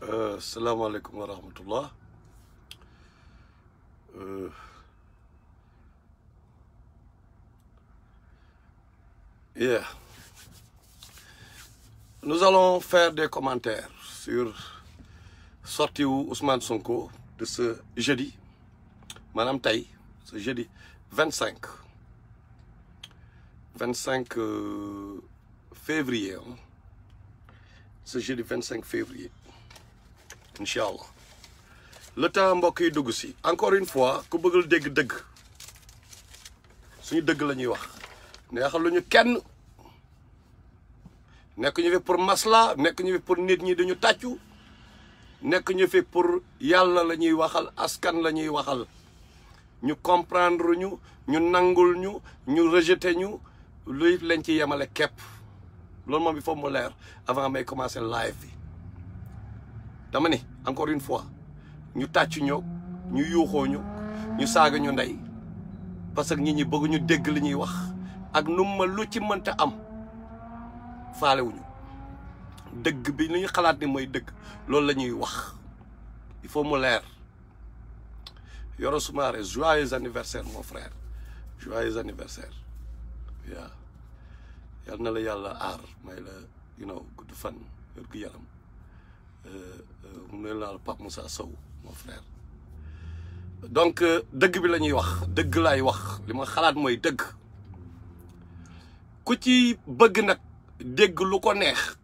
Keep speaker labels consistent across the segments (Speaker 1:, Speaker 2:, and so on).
Speaker 1: Assalamualaikum warahmatullah. Yeah. Nous allons faire des commentaires sur sortie Ousmane Sonko de ce jeudi. Madame Taï, ce jeudi 25 février. Hein? Ce jeudi 25 février. Inch'Allah. Le temps mbokk yi dugg si encore une fois ku bëggul dégg dëgg suñu dëgg la ñuy wax neexal lu ñu kenn nekk ñu fi pour masla nekk ñu fi pour nit ñi duñu tàccu nekk ñu fi pour yàlla la ñuy waxal askan la ñuy waxal ñu comprendre ñu ñu nangul ñu ñu rejeter ñu luy lañ ci yemale képp loolu moom il faut mu leer avant may commencer live bi dama ni encore une fois ñu tàccu ñoo ñu yuuxoo ñu saaga ñu ndey parce que nit ñi bëgg ñu dégg li ñuy wax ak nu ma lu ci mënta am faalewuñu dëgg bi li ñu xalaat ni mooy dëgg loolu la ñuy wax il faut mu leer Yoro Soumaré joyeux anniversaire mon frère joyeux anniversaire yaa yal na la yàlla aar may la gudd fan wér gu yaram mu ne laal Pape Moussa Sow mon frère donc dëgg bi la ñuy wax dëgg laay wax li ma xalaat mooy dëgg ku ci bëgg nag dégg lu ko neex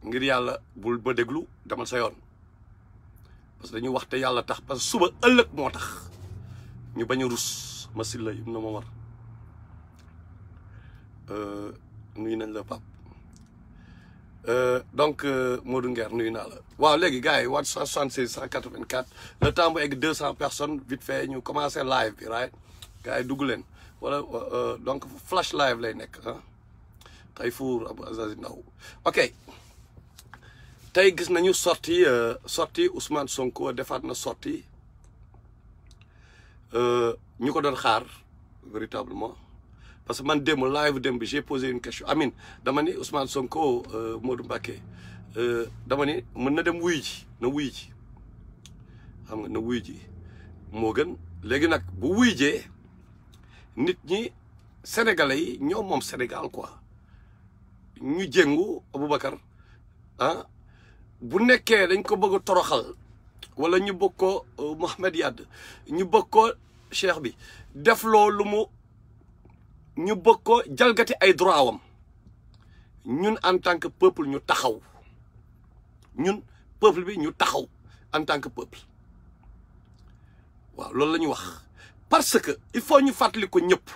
Speaker 1: ngir yàlla bul ba déglu demal sa yoon parce que dañuy wax te yàlla tax parce que suba ëllëg moo tax ñu bañ a rus masil la na ma war nuyu nañ la Pape donc Modou Nguer nuyu naa la waaw léegi gars yi waat 176 184 le temps bu egg 200 personnes vite fait ñu commencé live bi right gars yi dugg leen wala donc flash live lay nekk ah Tayfour Abou Azazi Ndaw ok tey gis nañu sortie Ousmane Sonko defaat na sortie ñu ko doon xaar véritablement parce que man démb live démb bi j'ai posé une question Amine dama ni Ousmane Sonko Modou Mbacké dama ni mën na dem wuy ji na wuy ji xam nga na wuy ji moo gën léegi nag bu wuy jee nit ñi sénégalais yi ñoom moom Sénégal quoi ñu jéngu Aboubacar ah bu nekkee dañ ko bëgg a toroxal wala ñu bëgg ko Mohamed Yad ñu bëgg ko cheikh bi def loolu mu ñu bëgg ko jalgati ay droit wam ñun en tant que peuple ñu taxaw ñun peuple bi ñu taxaw en tant que peuple waaw loolu la ñu wax parce que il faut ñu fàttali ko ñëpp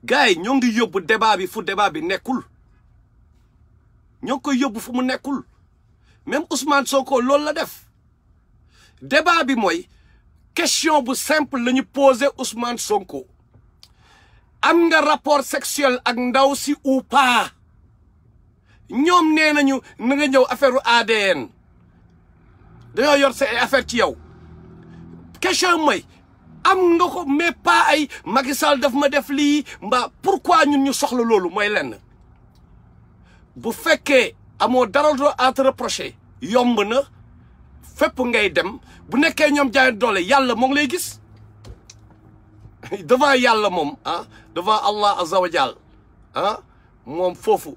Speaker 1: gars yi ñoo ngi yóbbu débat bi fu débat bi nekkul ñoo ngi koy yóbbu fu mu nekkul même Ousmane Sonko loolu la def débat bi mooy question bu simple la ñu posé Ousmane Sonko am nga rapport sexuel ak ndaw si ou pas ñoom nee nañu na nga ñëw affaire ADN dañoo yor sa affaire ci yow question mooy am nga ko mais pas ay Macky Sall daf ma def lii mbaa pourquoi ñun ñu soxla loolu mooy lenn bu fekkee amoo dara doo à te reprocher yomb na fépp ngay dem bu nekkee ñoom jaay doole yàlla moo ngi lay gis devant yàlla moom ah devant Allah azza wa jal ah moom foofu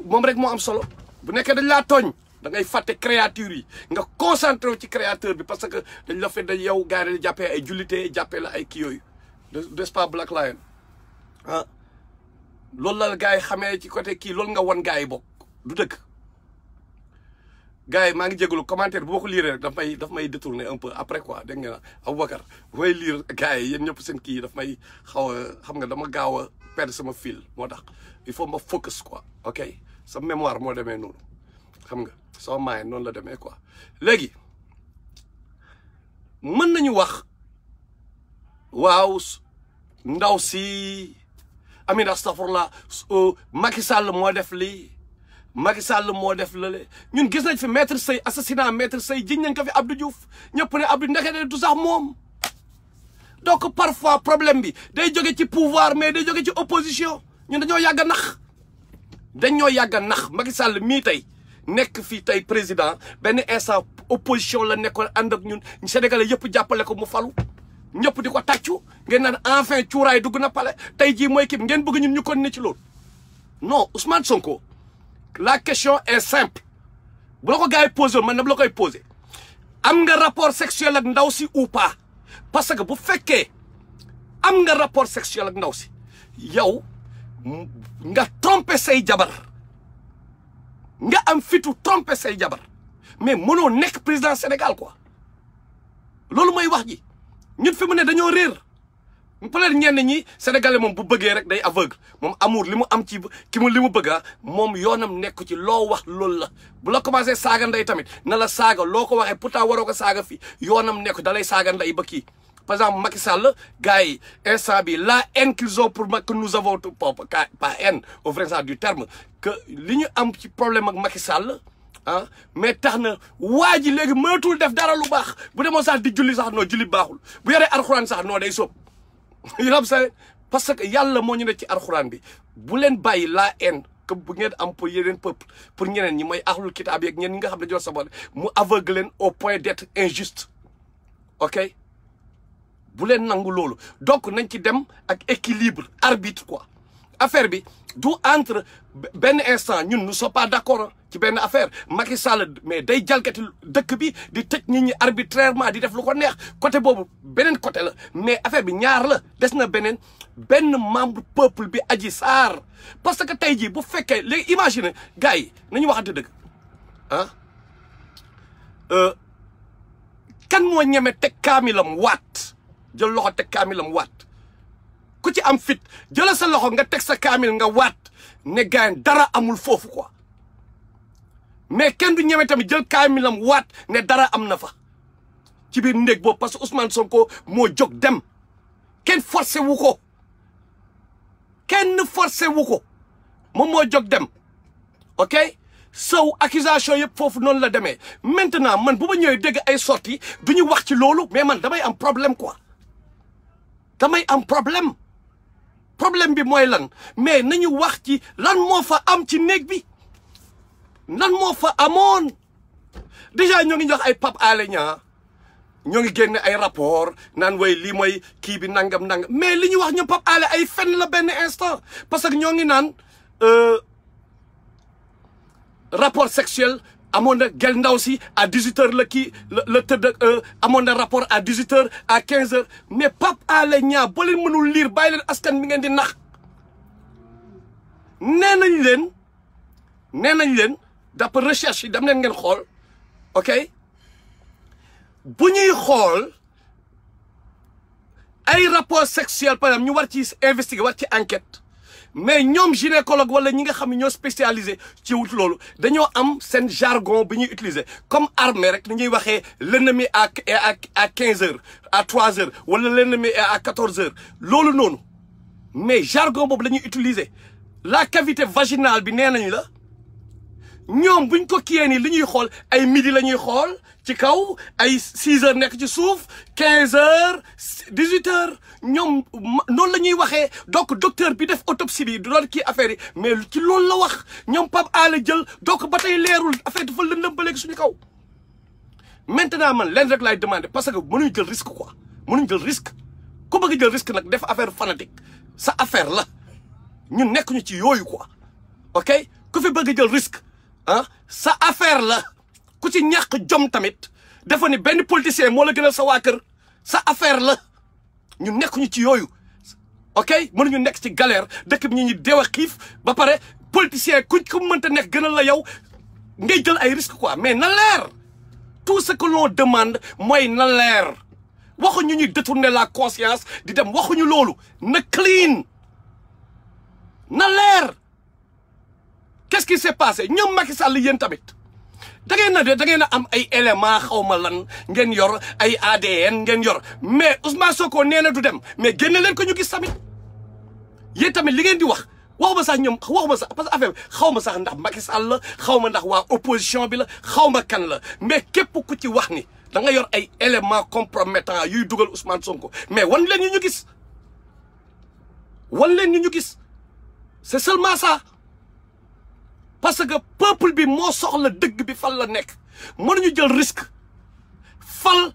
Speaker 1: moom rek moo am solo bu nekkee dañ laa tooñ da ngay fàtte créature yi nga concentré wu ci créateur bi parce que dañ la fait dañ yow gars yi dañ jàppee ay jullite jàppee la ay kii yooyu n'est-ce pas Black Lion ah loolu la gars yi xamee ci côté kii loolu nga won gars yi bokk du dëgg gars yi maa ngi jégalu commentaire bu ma ko lire rek daf may détourner un peu après quoi dégg nga Aboubacar bu may lire gars yi yéen ñëpp seen kii daf may xaw a xam nga dama gaaw a perdre sama fil moo tax il faut ma focus quoi ok sa mémoire moo demee noonu xam nga sama maay noonu la demee quoi léegi mën nañu wax waaw ndaw si amin astafurlah Macky Sall moo def lii Macky Sall moo def lële ñun gis nañ fi maître Sey assassinat maître Sey jiñ nañ ko fi Abdou Diouf ñëpp ne Abdou ndekete du sax moom donc parfois problème bi day jóge ci pouvoir mais day jóge ci opposition ñun dañoo yàgg a nax dañoo yàgg a nax Macky Sall mii tey nekk fii tey président benn instant opposition la nekkoon ànd ak ñun Sénégalais yëpp jàppale ko mu falu ñëpp di ko tàccu ngeen naan enfin cuuraay dugg na pale tey jii mooy kii ngeen bëgg ñun ñu ko ne ci loolu non Ousmane Sonko la question est simple bu la ko gars yi posé man na la koy posé am nga rapport sexuel ak ndaw si ou pas parce que bu fekkee am nga rapport sexuel ak ndaw si yow nga trompé say jabar nga am fitu trompé say jabar mais mënoo nekk président Sénégal quoi loolu mooy wax ji ñun fi mu ne dañoo réer peut-être ñenn ñi sénégalais moom bu bëggee rek day aveugle moom amour li mu am ci ki mu li mu bëgg moom yoonam nekk ci loo wax loolu la bu la commencé saaga ndey tamit na la saaga loo ko waxee pourtant waroo ko saaga fii yoonam nekk da lay saaga ndey ba kii par exemple Macky Sall gars yi instant bi la haine qu'ils ont pour que nous avons pas haine au vrai sens du terme que li ñu am ci problème ak Macky Sall ah mais tax na waa ji léegi mënatul def dara lu baax bu demoo sax di julli sax noo julli baaxul bu yoree alxuraan sax noo day sóob you know what I'm saying parce que yàlla moo ñu ne ci alxuraan bi bu leen bàyyi la haine que bu ngeen am pour yeneen peuple pour ñeneen ñi mooy ahlul kitaab yeeg ñeneen ñi nga xam ne dañoo saboté mu aveugle leen au point d'être injuste ok bu leen nangu loolu donc nañ ci dem ak équilibre arbitre quoi affaire bi du entre benn instant ñun nous sommes pas d'accord ci benn affaire Macky Sall mais day jalgati dëkk bi di tëj nit ñi arbitrairement di def lu ko neex côté boobu beneen côté la mais affaire bi ñaar la des na benn membre peuple bi Adji Sarr parce que tey jii bu fekkee léegi imagine gars yi nañu waxante dëgg ah kan moo ñeme teg kaamilam waat jël loxo teg kaamilam waat ku ci am fit jëla sa loxo nga teg sa kaamil nga waat ne gaañ dara amul foofu quoi mais kenn du ñeme tamit jël kaamilam waat ne dara am na fa ci biir néeg boobu parce que Ousmane Sonko moo jóg dem kenn forcé wu ko moom moo jóg dem ok sow accusation yëpp foofu noonu la demee maintenant man bu ma ñëwee dégg ay sorties du ñu wax ci loolu mais man damay am problème quoi damay am problème bi mooy lan mais nañu wax ci lan moo fa am ci néeg bi lan moo fa amoon déjà ñoo ngi jox ay Pape Alé Niang ñoo ngi génne ay rapport naan way lii mooy kii bi nangam mais li ñu wax ñoom Pape Alé ay fen la benn instant parce que ñoo ngi naan rapport sexuel amoon na gel ndaw si à 18h la kii la tëdd amoon na rapport à 18h à 15h mais Pape Alé Niang boo leen mënul lire bàyyi leen askan bi ngeen di nax nee nañ leen d'après recherche yi dem leen ngeen xool ok bu ñuy xool ay rapport sexuel par exemple ñu war ci investiguer war ci enquête mais ñoom gynécologue wala ñi nga xam ne ñoo spécialisé ci wut loolu dañoo am seen jargon bi ñuy utiliser comme armée rek ni ñuy waxee l'ennemi à 15h à 3h wala l'ennemi à 14h loolu noonu mais jargon boobu la ñuy utiliser la cavité vaginale bi nee nañ la ñoom buñ ko kiyee nii li ñuy xool ay midi la ñuy xool ci kaw ay 6h nekk ci suuf 15h 18h ñoom noonu la ñuy waxee donc docteur bi def autopsie bi du doon kii affaire yi mais ci loolu la wax ñoom Pape Alé jël donc ba tey leerul affaire dafa lëndëm ba léegi suñu kaw. maintenant man leen rek laay demander parce que mënuñ jël risque quoi mënuñ jël risque ku bëgg jël risque nag def affaire fanatique sa affaire la ñun nekkuñu ci yooyu quoi ok ku fi bëgg jël risque ah sa affaire la. ku ci ñàkk jom tamit dafa ni benn politicien moo la gënal sa waa kër sa affaire la ñu nekkuñu ci yooyu ok mënuñu nekk ci galère dëkk bi ñu deew a xiif ba pare politicien ku mënta nekk gënal la yow ngay jël ay risques quoi mais na leer tout ce que l'on demande mooy na leer waxuñu ñuy détourner la conscience di dem waxuñu loolu na clean na leer qu'est-ce qui s'est passé ñoom Macky Sall yéen tamit da ngeen a am ay éléments xawma lan ngeen yor ay ADN ngeen yor mais Ousmane Sonko nee na du dem mais génne leen ko ñu gis tamit yéen tamit li ngeen di wax waxuma sax ñoom waxuma sax parce que affaire bi xawma sax ndax Macky Sall la xawma ndax waa opposition bi la xawma kan la mais képp ku ci wax ni da nga yor ay éléments compromettants yuy dugal Ousmane Sonko mais wan leen ñu gis c'est seulement ça. parce que peuple bi moo soxla dëgg bi fan la nekk mënuñu jël risque fal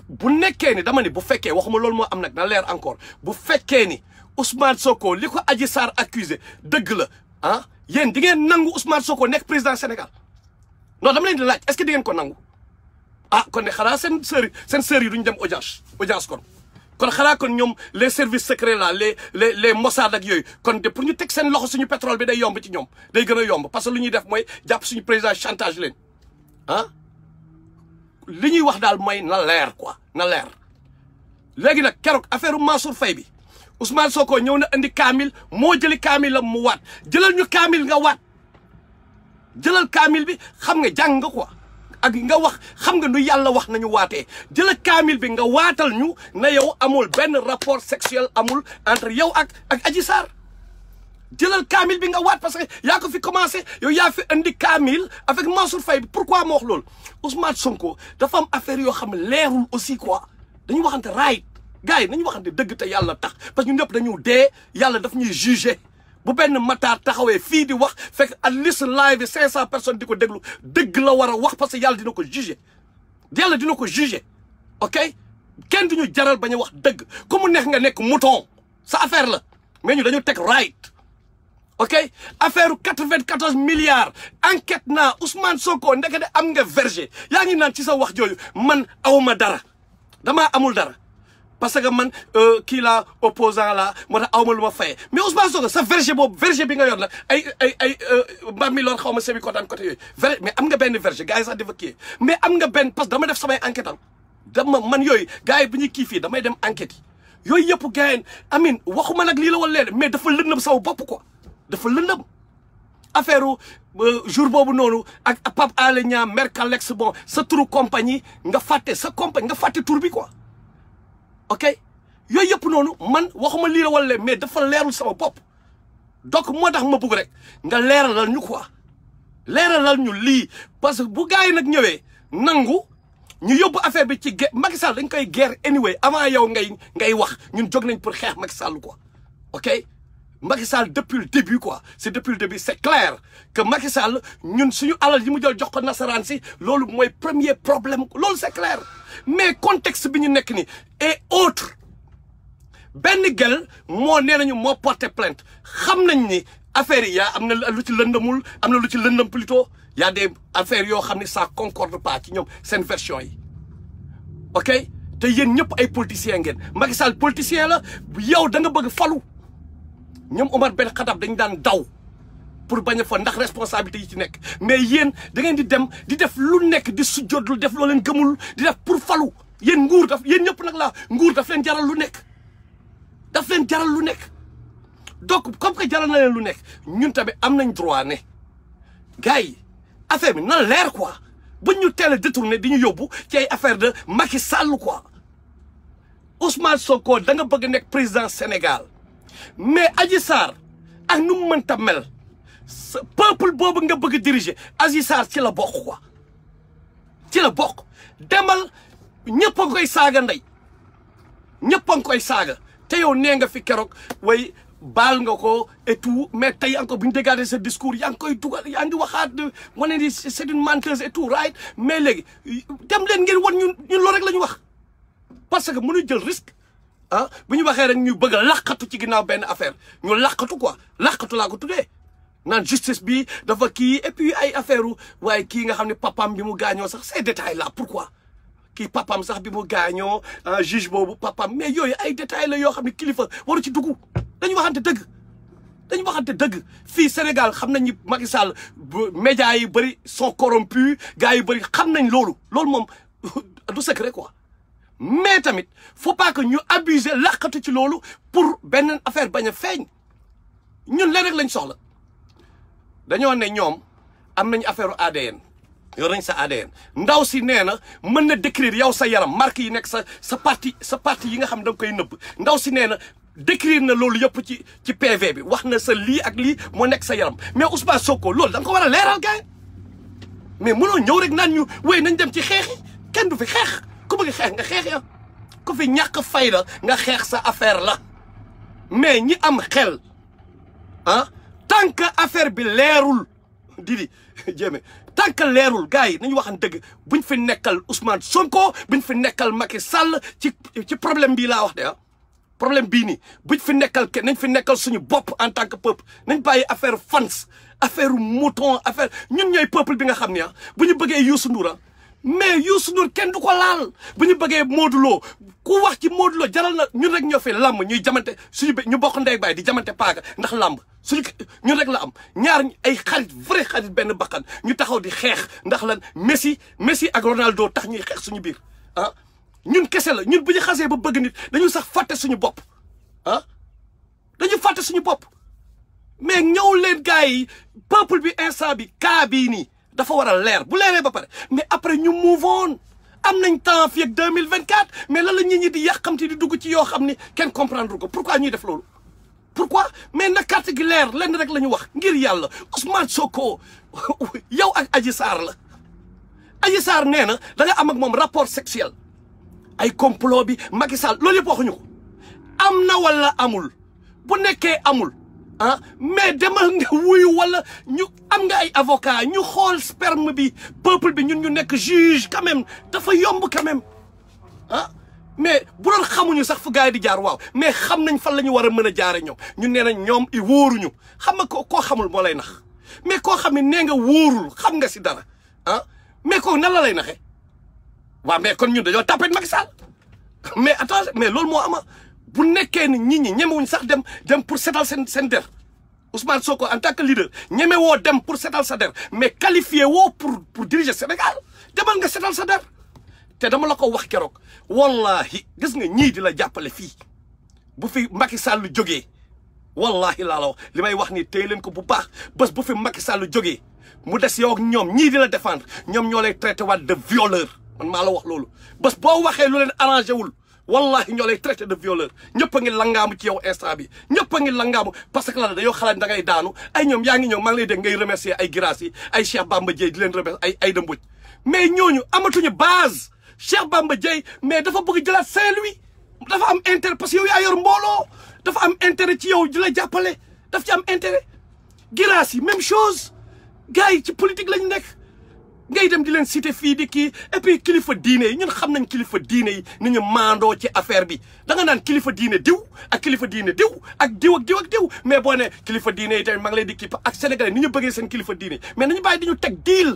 Speaker 1: bu nekkee ni dama ni bu fekkee waxuma loolu moo am nag na leer encore bu fekkee ni Ousmane Sonko li ko Adji Sarr accusé dëgg la ah yéen di ngeen nangu Ousmane Sonko nekk président Sénégal non dama leen di laaj est-ce que di ngeen ko nangu ah kon ne xanaa seen sœur yi duñ dem audience kon xanaa kon ñoom les services secrets là les Mossad ak yooyu kon de pour ñu teg seen loxo suñu pétrole bi day yomb ci ñoom day gën a yomb parce que lu ñuy def mooy jàpp suñu président chantage leen ah li ñuy wax daal mooy na leer quoi na leer léegi nag keroog affaire Mansour Faye bi Ousmane Sonko ñëw na indi kaamil moo jëli kaamil la mu waat jëlal ñu kaamil nga waat jëlal kaamil bi xam nga jàng nga quoi ak nga wax xam nga nu yàlla wax nañu waatee jëlal kaamil bi nga waatal ñu na yow amul benn rapport sexuel amul entre yow ak Adji Sarr jëlal kaamil bi nga waat parce que yaa ko fi commencé yow yaa fi indi kaamil avec Mansour Faye bi pourquoi ma wax loolu Ousmane Sonko dafa am affaire yoo xam ne leerul aussi quoi dañu waxante right gars yi nañu waxante dëgg te yàlla tax parce que ñun ñëpp dañu dee yàlla daf ñuy jugé bu benn Makhtar taxawee fii di wax fekk at least live 500 personnes di ko déglu dëgg la war a wax parce que yàlla dina ko jugé yàlla dina ko jugé ok kenn duñu jaral bañ a wax dëgg ku mu neex nga nekk mouton sa affaire la mais ñu dañu teg right ok affaire 94 milliards enquête naa Ousmane Sonko ndekete am nga verger yaa ngi naan ci sa wax jooju man awma dara damaa amul dara parce que man kii la opposant la moo tax awma lu ma fayee mais Ousmane Sonko sa verger boobu verger bi nga yor la ay Mbambilor xaw ma Sébikotane côté yooyu mais am nga benn verger gars yi sax dafa kii mais am nga benn parce que dama def samay enquête am dama man yooyu gars yi bu ñuy kii fii damay dem enquête yi yooyu yëpp gars yi amin waxuma nag lii la wala leen mais dafa lëndëm sama bopp quoi dafa lëndëm affaire jour boobu noonu ak Pape Alé Niang Mercalex bon sa turu compagnie nga fàtte sa compagnie nga fàtte tur bi quoi ok yooyu yëpp noonu man waxuma lii la wala mais dafa leerul sama bopp donc moo tax ma bëgg rek nga leeralal ñu quoi leeralal ñu lii parce que bu gars yi nag ñëwee nangu ñu yóbbu affaire bi ci Macky Sall dañ koy guerre anyway avant yow ngay wax ñun jóg nañ pour xeex Macky Sall quoi ok Macky Sall depuis le début quoi c'est depuis le début c'est clair que Macky Sall ñun suñu alal yi mu jël jox ko nasaraan si loolu mooy premier problème loolu c'est clair mais contexte bi ñu nekk ni et autre benn gel moo nee nañu moo porté plainte xam nañ ni affaire yi yaa am na lu ci lëndamul am na lu ci lëndam plutôt y a des affaires yoo xam ne ça concorde pas ci ñoom seen version yi ok te yéen ñëpp ay politiciens ngeen Macky Sall politicien la yow da nga bëgg falu ñoom Omar Ben Khattab dañ daan daw pour bañ a fa ndax responsabilité yi ci nekk mais yéen da ngeen di dem di def lu nekk di sujjóotlu def loo leen gëmul di def pour falu yéen nguur daf yéen ñëpp nag la nguur daf leen jaral lu nekk daf leen jaral lu nekk donc comme que jaral na leen lu nekk ñun tamit am nañ droit ne gars yi affaire bi na leer quoi buñ ñu teel a détourné di ñu yóbbu ci ay affaire de Macky Sall quoi Ousmane Sonko da nga bëgg nekk président Sénégal mais Adji Sarr ak nu mu mënta mel peuple boobu nga bëgg diriger Adji Sarr ci la bokk quoi ci la bokk demal ñëpp a koy saaga ndey ñëpp a koy saaga te yow nee nga fi keroog way baal nga ko et tout mais tey encore bu ñu déggaatee sa discours yaa ngi koy dugal yaa ngi waxaat wane ni c'est une menteuse et tout right mais léegi dem leen ngeen wan ñun loolu rek la ñu wax parce que mënuñ jël risque ah bu ñu waxee rek ñu bëgg a laqatu ci ginnaaw benn affaire ñu laqatu quoi laqatu laa ko tuddee naan justice bi dafa kii et puis ay affaire waaye kii nga xam ne papam bi mu gaañoo sax ces détails là pourquoi kii papam sax bi mu gaañoo juge boobu papam mais yooyu ay détails la yoo xam ne kilifa waru ci dugg dañu waxante dëgg dañu waxante dëgg fii Sénégal xam nañ ni Macky Sall médias yi bëri sont corrompus gars yi bëri xam nañ loolu moom du secret quoi mais tamit faut pas que ñu abuser laqatu ci loolu pour benn affaire bañ a feeñ ñun leen rek lañ soxla dañoo ne ñoom am nañ affaire ADN yor nañ sa ADN ndaw si nee na mën na décrire yow sa yaram marque yi nekk sa partie yi nga xam da nga koy nëbb ndaw si nee na décrire na loolu yëpp ci PV bi wax na sa lii ak lii moo nekk sa yaram mais Ousmane Sonko loolu da nga ko war a leeral gars mais mënoo ñëw rek naan ñu wéy nañ dem ci xeex yi kenn du fi xeex ku bëgg xeex nga xeex ya ku fi ñàkk fayda nga xeex sa affaire la mais ñi am xel ah tant que affaire bi leerul Didi jéeme tant que leerul gars yi nañu waxan dëgg buñ fi nekkal Ousmane Sonko buñ fi nekkal Macky Sall ci problème bii laa wax de problème bii nii buñ fi nekkal nañ fi nekkal suñu bopp en tant que peuple nañ bàyyi affaire fans affaire mouton affaire ñun ñooy peuple bi nga xam ne bu ñu bëggee Youssou Ndour mais Youssou Ndour kenn du ko laal bu ñu bëggee Modou Lo ku wax ci Modou Lo jaral na ñun rek ñoo fi làmb ñuy jamante suñu ñu bokk ndey baay di jamante paaga ndax làmb suñu ñun rek la am ñaar ay xarit vrai xarit benn bakkan ñu taxaw di xeex ndax lan Messi ak Ronaldo tax ñuy xeex suñu biir ñun kese la ñun bu ñu xasee ba bëgg nit dañu sax fàtte suñu bopp dañu fàtte suñu bopp mais ñëw leen gars yi peuple bi instant bi cas bii nii dafa war a leer bu leeree ba pare mais après ñu move on am nañ temps fii ak 2024 mais lan la nit ñi di yàqamti di dugg ci yoo xam ni kenn comprendre ko pourquoi ñuy def loolu pourquoi mais na carte gi leer lenn rek la ñu wax ngir yàlla Ousmane Sonko yow ak Adji Sarr la Adji Sarr nee na da nga am ak moom rapport sexuel ay complot bi Macky Sall loolu yëpp waxuñu ko am na wala amul bu nekkee amul mais demal nga wuyu wala ñu am nga ay avocat ñu xool sperme bi peuple bi ñun ñu nekk juge quand même dafa yomb quand même mais bu doon xamuñu sax fu gars yi di jaar waaw mais xam nañ fan la ñu war a mën a jaare ñoom ñun nee nañ ñoom i wóoruñu xam nga koo xamul moo lay nax mais koo xam ne nee nga wóorul xam nga si dara mais koo nan la lay naxee waaw mais kon ñun dañoo tapé Macky Sall mais attention mais loolu moo ama bu nekkee ni nit ñi ñemewuñ sax dem pour setal seen der Ousmane Sonko en tant que leader ñeme woo dem pour setal sa der mais qualifié woo pour diriger Sénégal demal nga setal sa der te dama la ko wax keroog wallahi gis nga ñii di la jàppale fii bu fi Macky Sall jógee wallahi laa la wax li may wax ni téy leen ko bu baax bés bu fi Macky Sall jógee mu des yow ak ñoom ñii di la défendre ñoom ñoo lay traité waat de violeur man maa la wax loolu bés boo waxee lu leen arrangé wul wallahi ñoo lay traité de violeur ñëpp a ngi langaamu ci yow instant bi ñëpp a ngi langaamu parce que la dañoo xalaat da ngay daanu ay ñoom yaa ngi ñëw maa ngi lay dégg ngay remercier ay Guirassy yi ay Cheikh Bamba Dièye di leen remercier ay Aïda Mbodj mais ñooñu amatuñu base Cheikh Bamba Dièye mais dafa bëgg jëlaat Saint-Louis dafa am intérêt parce que yow yaa yor mbooloo dafa am intérêt ci yow di la jàppale daf ci am intérêt Guirassy yi même chose gars yi ci politique lañu nekk ngay dem di leen cité fii di kii et puis kilifa diine yi ñun xam nañ kilifa diine yi ni ñu maandoo ci affaire bi da nga naan kilifa diine diw ak kilifa diine diw ak diw ak diw ak diw mais boo ne kilifa diine yi tamit maa ngi leen di kii ak sénégalais ni ñu bëggee seen kilifa diine mais nañu bàyyi di ñu teg diil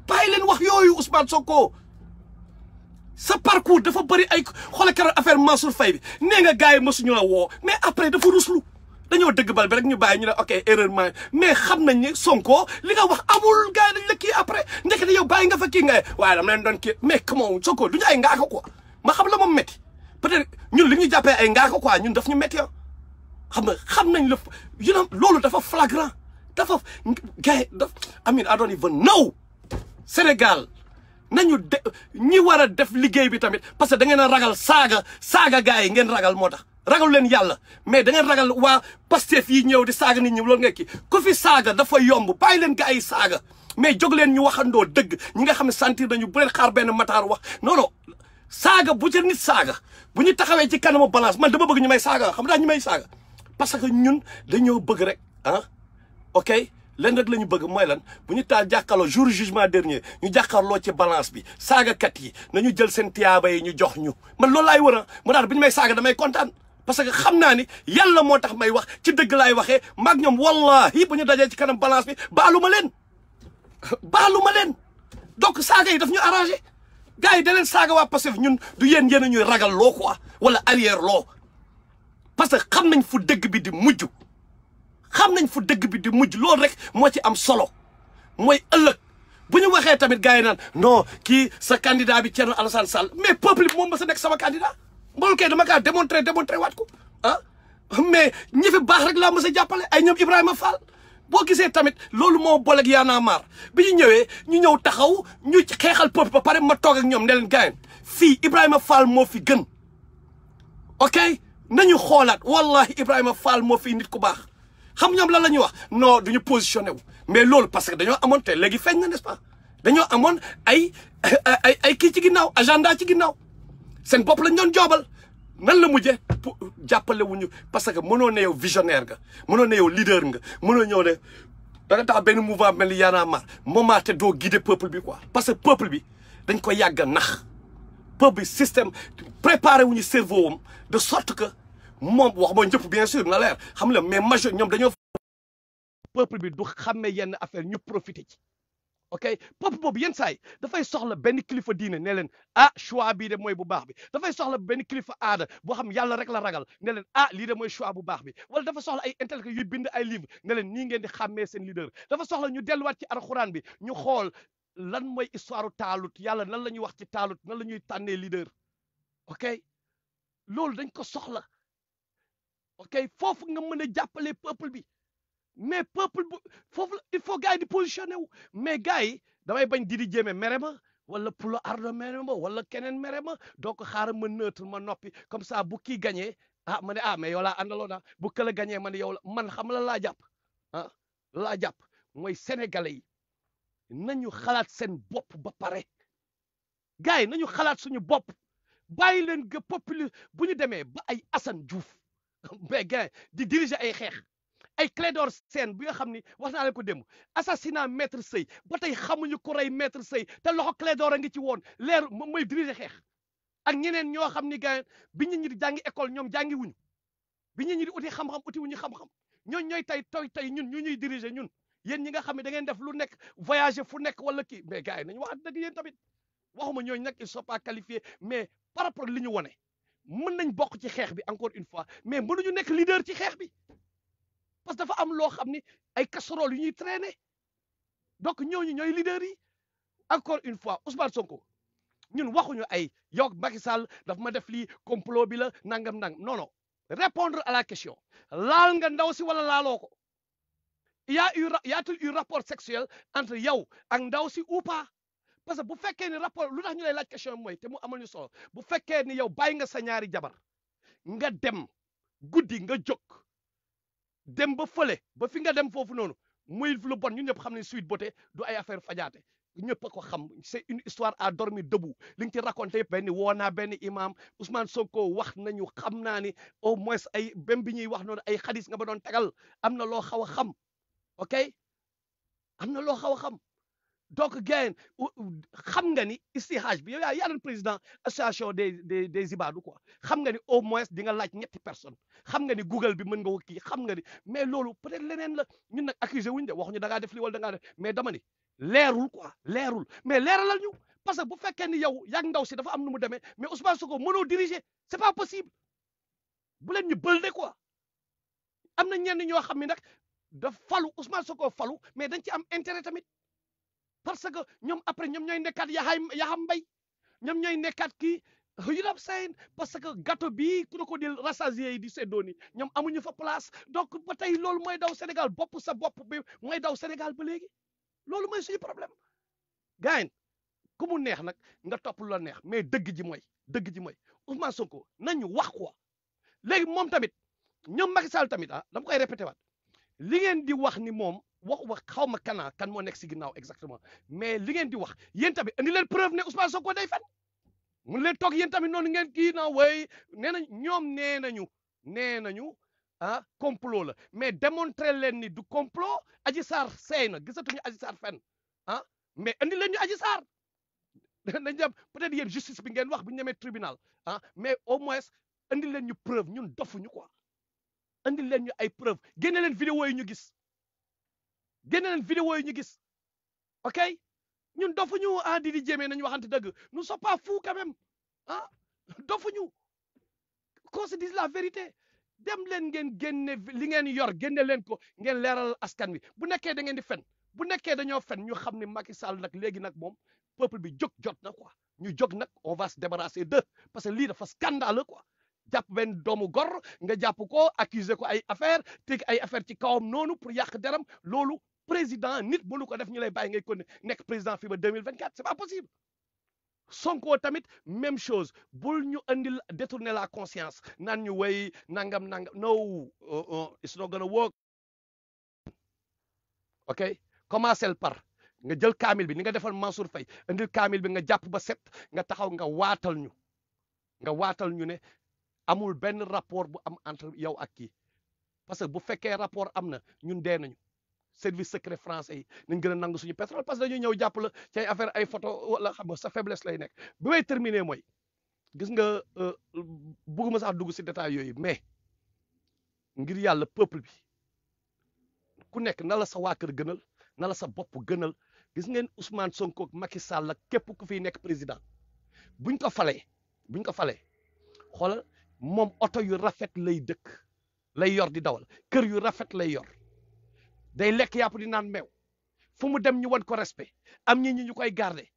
Speaker 1: bàyyi leen wax yooyu Ousmane Sonko sa parcours dafa bëri ay xoolal keroog affaire Mansour Faye bi nee nga gars yi mësuñu la woo mais après dafa ruslu dañoo dëgg bal bi rek ñu bàyyi ñu ne ok erreur mais xam nañ ne Sonko li nga wax amul gars yi dañ la kii après ndekete yow bàyyi nga fa kii nga waaye dama leen doon kii mais comment Sonko du ñu ay ngaaka quoi ma xam la moom métti peut-être ñun li ñu jàppee ay ngaaka quoi ñun daf ñu métti xam nañ la loolu dafa flagrant dafa gars yi I mean I don't even know Sénégal nañu ñi war a def liggéey bi tamit parce que da ngeen a ragal saaga gars yi ngeen ragal moo tax ragalu leen yàlla mais da ngeen ragal waa Pastef yi ñëw di saaga nit ñi loolu nga kii ku fi saaga dafa yomb bàyyi leen gars yi saaga mais jóg leen ñu waxandoo dëgg ñi nga xam ne sentir nañu bu leen xaar benn Matar wax non saaga bu ca nit saaga bu ñu taxawee ci kanamu balance man dama bëgg ñu may saaga xam naa ñu may saaga parce que ñun dañoo bëgg rek ok leen rek la ñu bëgg mooy lan bu ñu taal jàkkaarloo jour jugement dernier ñu jàkkaarloo ci balance bi saagakat yi nañu jël seen tiyaaba yi ñu jox ñu man loolu laay wër mu daal bu ñu may saaga damay kontaan parce que xam naa ni yàlla moo tax may wax ci dëgg laay waxee maag ñoom wallahi bu ñu dajee ci kanam balance bi baalu ma leen donc saaga yi daf ñu arrangé gars yi da leen saaga waa Pastef ñun du yéen ñuy ragal loo quoi wala arrière loo parce que xam nañ fu dëgg bi di mujj loolu rek moo ci am solo mooy ëllëg bu ñu waxee tamit gars yi naan non kii sa candidat bi Thierno Alassane Sall mais peuple bi moom ma sa nekk sama candidat mboolu kay dama kaa démontré waat ko mais ñi fi baax rek laa mës a jàppale ay ñoom Ibrahima Fall boo gisee tamit loolu moo booleeg Y'en a marre bi ñu ñëwee ñu ñëw taxaw ñu xeexal peuple ba pare ma toog ak ñoom ne leen gars fii Ibrahima Fall moo fi gën ok nañu xoolaat wallahi Ibrahima Fall moo fi nit ku baax xam ñoom lan la ñuy wax non duñu positionné wu mais loolu parce que dañoo amoon te léegi feeñ na n'est-ce pas dañoo amoon ay kii ci ginnaaw agenda ci ginnaaw seen bopp lañ doon joobal nan la mujjee jàppale wuñu parce que mënoo ne yow visionnaire nga mënoo ne yow leader nga mënoo ñëw ne da nga tax benn mouvement mel ni Y'en a marre moment te doo guider peuple bi quoi parce que peuple bi dañ ko yàgg a nax peuple bi système préparé wuñu cerveau am de sorte que moom wax ma ñëpp bien sûr na leer xam la mais majeur ñoom dañoo peuple bi du xàmmee yenn affaire ñu profité ci ok peuple boobu yenn saa yi dafay soxla benn kilifa diine ne leen ah choix bii de mooy bu baax bi dafay soxla benn kilifa aada boo xam yàlla rek la ragal ne leen ah lii de mooy choix bu baax bi wala dafa soxla ay intellectuels yuy bind ay livre ne leen nii ngeen di xàmmee seen leader dafa soxla ñu delluwaat ci alxuraan bi ñu xool lan mooy histoire taalut yàlla nan la ñuy wax ci taalut nan la ñuy tànnee leader ok loolu dañ ko soxla ok foofu nga mën a jàppale peuple bi mais peuple bu foofu il faut gars yi di positionné wu mais gars yi damay bañ di jéeme mere ma wala Pulo Ardo mere ma wala keneen mere ma donc xaaral ma neutre ma noppi comme ça bu kii gagné ah ma ne ah mais yow laa àndaloon ah bu këla gagné ma ne yow la man xam la laa jàpp ah laa jàpp mooy sénégalais yi nañu xalaat seen bopp ba pare gars yi nañu xalaat suñu bopp bàyyi leen ga populi bu ñu demee ba ay Assane Diouf mais gars di diriger ay xeex ay Clédor Sène bi nga xam ni wax naa leen ko démb assassinat maître Sey ba tey xamuñu ko rey maître Sey te loxo Clédor a ngi ci woon leer moom mooy diriger xeex ak ñeneen ñoo xam ni gars bi ñu ñi di jàngi école ñoom jàngi wuñu bi ñu ñi di uti xam-xam uti wuñu xam-xam ñooñ ñooy tey ñun ñu ñuy diriger ñun yéen ñi nga xam ne da ngeen def lu nekk voyager fu nekk wala kii mais gars yi nañu wax dëgg yéen tamit waxuma ñooñu nag ils sont pas qualifiés mais par rapport li ñu wone mën nañ bokk ci xeex bi encore une fois mais mënuñu nekk leader ci xeex bi parce que dafa am loo xam ni ay casserole yu ñuy traîner donc ñooñu ñooy leader yi encore une fois Ousmane Sonko ñun waxuñu ay yow Macky Sall daf ma def lii complot bi la nangam non non répondre à la question laal nga ndaw si wala laaloo ko y a-t-il eu rapport sexuel entre yow ak ndaw si ou pas parce que bu fekkee ni rapport lu tax ñu lay laaj question mooy te mu amal ñu solo bu fekkee ni yow bàyyi nga sa ñaari jabar nga dem guddi nga jóg dem ba fële ba fi nga dem foofu noonu muy lu bon ñun ñëpp xam ne Sweet Beauté du ay affaire fajaate ñëpp a ko xam c'est une histoire à dormir debout li nga ci raconté yëpp benn woo naa benn imam Ousmane Sonko wax nañu xam naa ni au moins ay bém bi ñuy wax noonu ay xadis nga ba doon tegal am na loo xaw a xam ok am na loo xaw a xam donc gayen xam nga ni istihaj bi yow yaa doon président association des ibaadu quoi xam nga ni au moins di nga laaj ñetti personne xam nga ni Google bi mën nga ko kii xam nga ni mais loolu peut-être leneen la ñun nag accusé wuñ de waxuñu da ngaa def li wala da ngaa def mais dama ni leerul quoi leerul mais leeralal ñu parce que bu fekkee ni yow yaa ndaw si dafa am nu mu demee mais Ousmane Sonko mënoo diriger c'est pas possible bu leen ñu bëlde quoi am na ñenn ñoo xam ne nag da falu Ousmane Sonko falu mais dañ ci am intérêt tamit parce que ñoom après ñoom ñooy nekkaat yaxam mbay ñoom ñooy nekkaat kii you know saying parce que gâteau bii crocodile rassasié yi di seddoo ni ñoom amuñu fa place donc ba tey loolu mooy daw Sénégal bopp sa bopp bi mooy daw Sénégal ba léegi loolu mooy suñu problème gaañ ku mu neex nag nga topp lu la neex mais dëgg ji mooy Ousmane Sonko nañu wax quoi léegi moom tamit ñoom Macky Sall tamit dama koy répété waat li ngeen di wax ni moom wax xaw ma kan moo nekk si ginnaaw exactement mais li ngeen di wax yéen tamit andi leen preuve ne Ousmane Sonko day fen mun leen toog yéen tamit noonu ngeen kii na way nee nañ ñoom nee nañu complot la mais démontrer leen ni du complot Adji Sarr seey na gisatuñu Adji Sarr fen mais andi leen ñu Adji Sarr dañ dem peut-être yéen justice bi ngeen wax bu ñu demee tribunal mais au moins andi leen ñu preuve ñun dofuñu quoi andi leen ñu ay preuve génne leen vidéo yi ñu gis ok ñun dofuñu di jéemee nañu waxante dëgg nous sommes pas fous quand même dofuñu qu'on se dise la vérité dem leen ngeen génne li ngeen yor génne leen ko ngeen leeral askan wi bu nekkee da ngeen di fen bu nekkee dañoo fen ñu xam ne Macky Sall nag léegi nag moom peuple bi jóg jot na quoi ñu jóg nag on va se débarrasser d'eux parce que lii dafa scandaleux quoi jàpp benn doomu gor nga jàpp ko accuser ko ay affaire teg ay affaire ci kawam noonu pour yàq deram loolu président nit mënu ko def ñu lay bàyyi ngay kon nekk président fii ba 2024 c'est pas possible Sonko tamit même chose bul ñu andil détourner la conscience naan ñu way nangam no it's not gonna work ok commencé par nga jël kaamil bi ni nga defal Mansour Faye andil kaamil bi nga jàpp ba set nga taxaw nga waatal ñu ne amul benn rapport bu am entre yow ak kii parce que bu fekkee rapport am na ñun dee nañu
Speaker 2: service secret français yi nañ gën a nangu suñu pétrole parce que dañuy ñëw jàpp la ci ay affaire ay photo wala xam nga sa faiblesse lay nekk bi may terminer mooy gis nga bëgguma sax dugg si détail yooyu mais ngir yàlla peuple bi ku nekk na la sa waa kër gënal na la sa bopp gënal gis ngeen Ousmane Sonko Macky Sall la képp ku fiy nekk président buñ ko falee xoolal moom oto yu rafet lay dëkk lay yor di dawal kër yu rafet lay yor day lekk yàpp di naan meew fu mu dem ñu wan ko respect am ñi ñu koy garder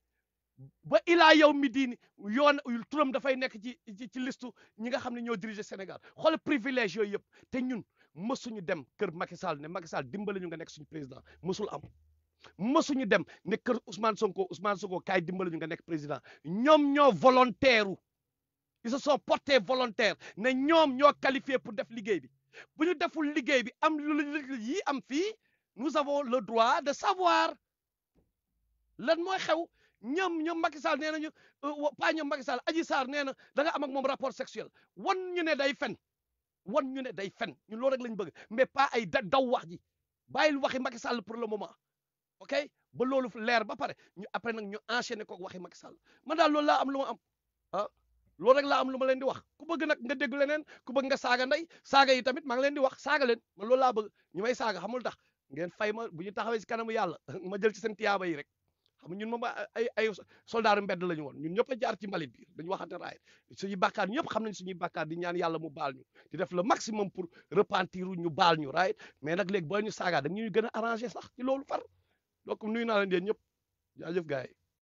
Speaker 2: ba ilaa yow mi diini yoon turam dafay nekk ci listu ñi nga xam ne ñoo diriger Sénégal xoolal privilège yooyu yëpp te ñun mësuñu dem kër Macky Sall ne Macky Sall dimbali ñu nga nekk suñu président mësul am mësuñu dem ne kër Ousmane Sonko kaay dimbali ñu nga nekk président ñoom ñoo volontaire ils se sont portés volontaires ne ñoom ñoo qualifié pour def liggéey bi bu ñu deful liggéey bi am yi am fii nous avons le droit de savoir lan mooy xew ñoom Macky Sall nee nañu pas ñoom Macky Sall Adji Sarr nee na da nga am ak moom rapport sexuel wan ñu ne day fen ñun loolu rek lañ bëgg mais pas ay daw wax ji bàyyil waxi Macky Sall pour le moment ok ba loolu leer ba pare ñu après nag ñu enchaîner ko waxi Macky Sall man daal loolu laa am lu ma am loolu rek laa am lu ma leen di wax ku bëgg nag nga dégg leneen ku bëgg nga saaga ndey saaga yi tamit maa ngi leen di wax saaga leen man loolu laa bëgg ñu may saaga xamul tax ngeen fay ma bu ñu taxawee si kanamu yàlla ma jël ci seen tiyaaba yi rek xam ñun moom ay soldaaru mbedd la ñu woon ñun ñëpp a jaar ci mbalit bi dañu waxante raay suñuy bàkkaar ñëpp xam nañ suñuy bàkkaar di ñaan yàlla mu baal ñu di def le maximum pour repentir ñu baal ñu raay mais nag léegi boo ñu saaga dañ ñuy gën a arrangé sax ci loolu far donc nuyu naa leen yéen ñëpp jaajëf gars yi